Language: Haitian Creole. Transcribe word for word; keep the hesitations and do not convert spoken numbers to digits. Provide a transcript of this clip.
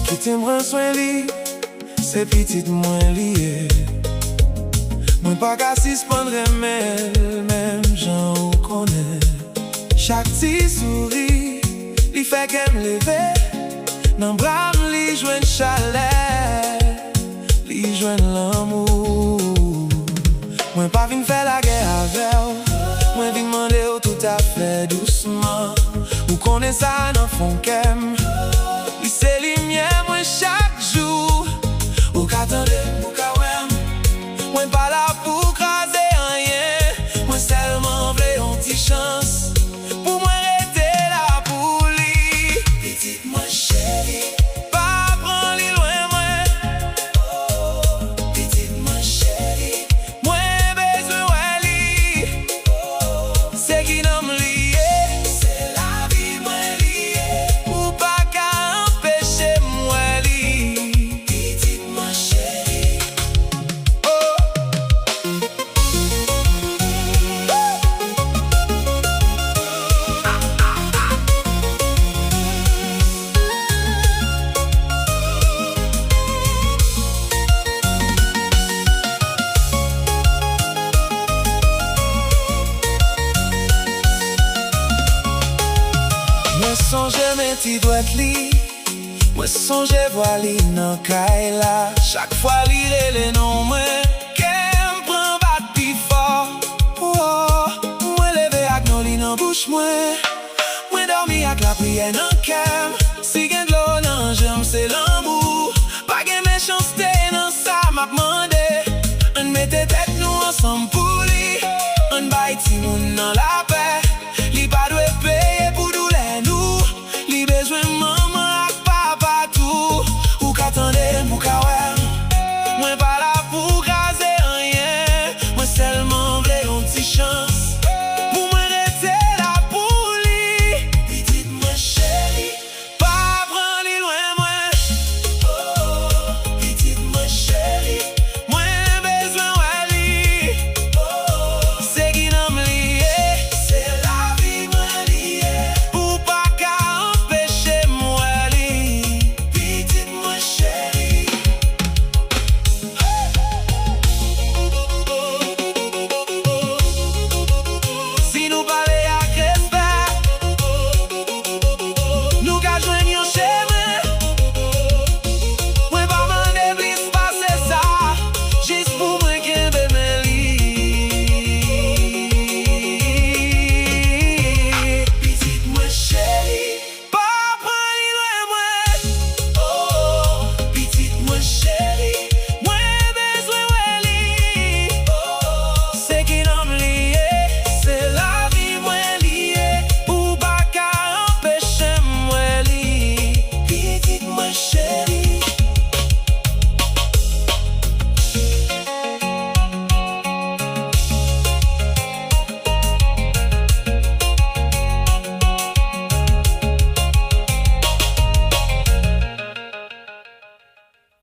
Kite m pran swen li, se pitit mwen li ye. Mwen pa ka sispann renmen l menm jan ou konnen. Chak ti souri li fè kè m leve. Nan bra m li jwenn chalè, li jwenn lanmou. Mwen pa vin fè lagè avè w, mwen vin mande w toutafè dousman. Ou konnen sa nan fon kè m. Li se limyè mwen chak jou. Ou ka tande m, ou ka wè m. Mwen pa la pou kraze anyen. Mwen sèlman vle yon ti chans pou mwen rete la pou li. Pitit mwen cheri, pa pran li lwen mwen. Oh, pitit mwen cheri, mwen bezwen wè li. Se ki nanm li ye, se lavi mwen li ye. Ou pa ka anpeche m wè li. Pitit mwen cheri. Oh. Mwen sonje men ti dwèt li, mwen sonje vwa li nan kay la. Chak fwa li rele non mwen, kè m pran bat pi fò. Woah, mwen leve ak non li nan bouch mwen. Mwen dòmi ak lapriyè nan kè m. Si gen dlo nan je m, se lanmou. Pa gen mechanste nan sa m ap mande. Ann mete tèt nou ansanm pou li. Ann bay timoun nan la